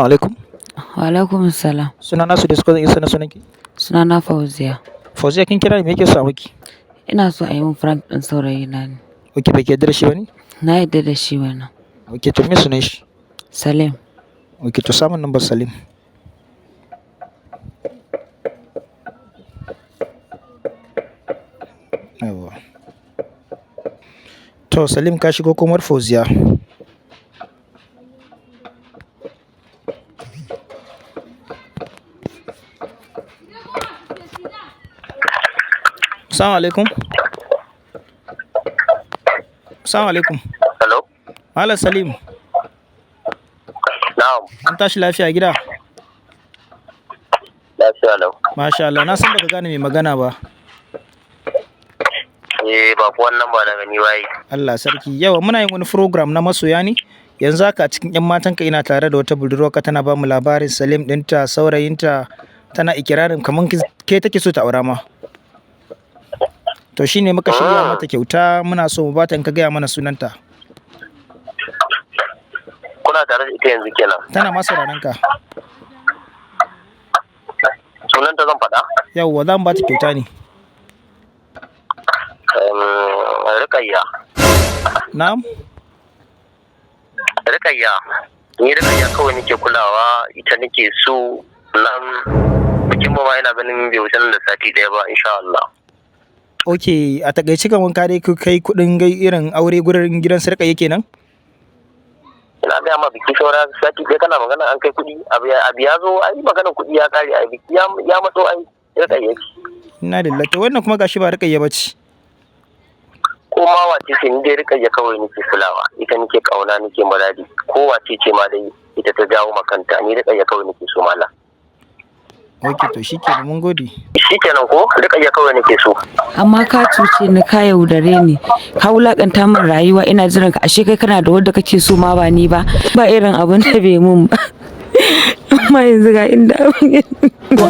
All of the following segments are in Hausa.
Alaikum. Wa alaikum salam. Suna na Sudais, ko zan iya sanin sunanki? Sunana Fauziya. Fauziya, kin kira ni, me yake so a miki? Ina so a yi min prank ɗin saurayina ne. Ok, baki yarda da shi bane? Na yarda da shi wannan. Ok, to me sunan shi? Salim. Ok, to samun number Salim. Yawwa. To Salim, ka shigo komar Fauziya. Assalamu alaikum. Assalamu alaikum. Hello? Malam Salim, Na'am, an tashi lafiya gida? Lafiya lau. Masha Allah, na san baka gane mai magana ba. Eh, ba ku wannan ba daga ni waye. Allah sarki. Yawa muna yin wani program na masoya ne. Yanzu haka a cikin 'yan matanka ina tare da wata budurwarka, tana ba mu labarin Salim ɗinta, saurayinta, tana ikirarin kamar ke take so ta aura ma. To shine muka shirya mata kyauta, muna so mu bata in ka gaya mana sunanta. Kuna tare da ita yanzu kenan. Tana ma sauraron ka. Sunanta zan faɗa? Yawwa, za mu bata kyauta ne. Rukayya. Na'am? Rukayya. Ni Rukayya kawai nake kulawa, ita nake so, nan bikin ba ma ina ganin bai wuce nan da sati ɗaya ba insha Allah. Ok, a takaice kamar ka dai kai kuɗin gai irin aure gurin gidan sarƙa yake nan? Ina gaya ma biki saura sati ɗaya, kana magana an kai kuɗi, abu ya zo ai, maganar kuɗi ya ƙare ai, biki ya matso ai, Rukayya ce. Inna lillahi, to wannan kuma gashi ba Rukayya bace. Ko ma wace ce, ni dai Rukayya kawai nake kulawa, ita nake kauna, nake muradi, ko wace ce ma dai ita ta jawo makanta, ni Rukayya kawai nake so, mallam. Ok, to shikenan, mun gode. Shikenan, ko Rukayya kawai nake so. Amma ka cuce ni, ka yaudare ni, ka wulakanta min rayuwa, ina jiran ka, ashe kai kana da wanda kake so ma ba ni ba. Ba irin abun da bai mun ba. Amma yanzu ga inda abun ya To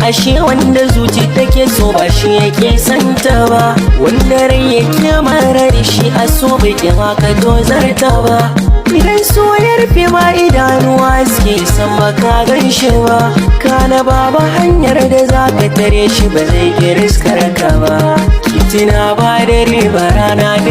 ashe wanda zuci take so ba shi yake santa ba, wanda rai yake mara da shi a so bai ki haka dozarta ba. Idan so ya rufe ma idanuwa suke san baka gan shi ba, kana babu hanyar da za ka tare shi, ba zai ki riskar ka ba. Kitina ba dare ba rana duk